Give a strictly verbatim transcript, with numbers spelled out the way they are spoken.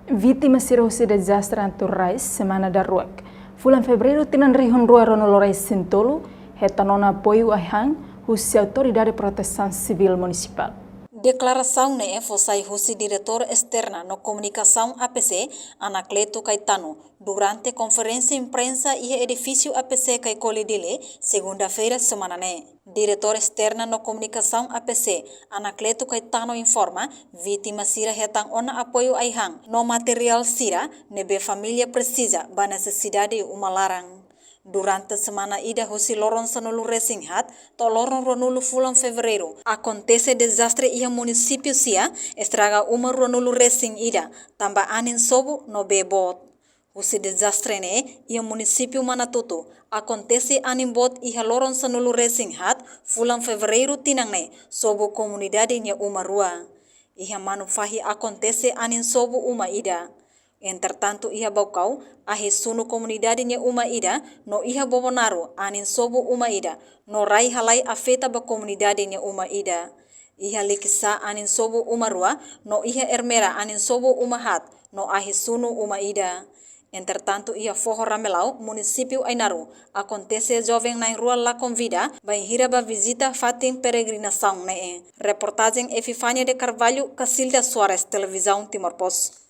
Vítima sira husi dezastre naturais semana daruak, fulan Fevereiru tinan rihun rua ruanulu resin tolu, hetan ona apoiu ai-han husi Autoridade Protesaun Sivíl Munisipál. Deklarasaun ne'e fó sai husi Diretór Esterna no Komunikasaun A P C, Anacleto Caetano, durante konferénsia imprensa iha edifísiu A P C Caicoli Dili, segunda-feira semana ne'e. Diretór Esterna no Komunikasaun A P C, Anacleto Caetano informa, vítima sira hetan ona apoiu ai-han no materiál sira ne'ebé família presiza ba nesesidade uma laran. Durante semana ida husi loron sanulu resin haat to'o loron ruanulu fulan Fevereiru, akontese dezastre iha munisípiu sia, estraga uma ruanulu resin ida, tanba anin sobu no bee boot. Husi dezastre ne'e, iha munisípiu Manatuto, akontese anin boot iha loron sanulu resin haat fulan Fevereiru tinan ne'e, sobu komunidade nia uma rua. Iha Manufahi akontese anin sobu uma ida. Entretantu, iha Baucau, ahi sunu komunidade nia uma ida, no iha Bobonaro, anin sobu uma ida, no rai halai afeta ba komunidade nia uma ida. Iha Liquiçá anin sobu uma rua, no iha Ermera anin sobu uma haat, no ahi sunu uma ida. Entretantu, iha Foho Ramelau, munisípiu Ainaro, akontese joven na'in rua lakon vida, bainhira bá vizita fatin peregrinasaun ne'e. Reportajen Epifania de Carvalho, Casilda Soares, Televizaun Timor Post.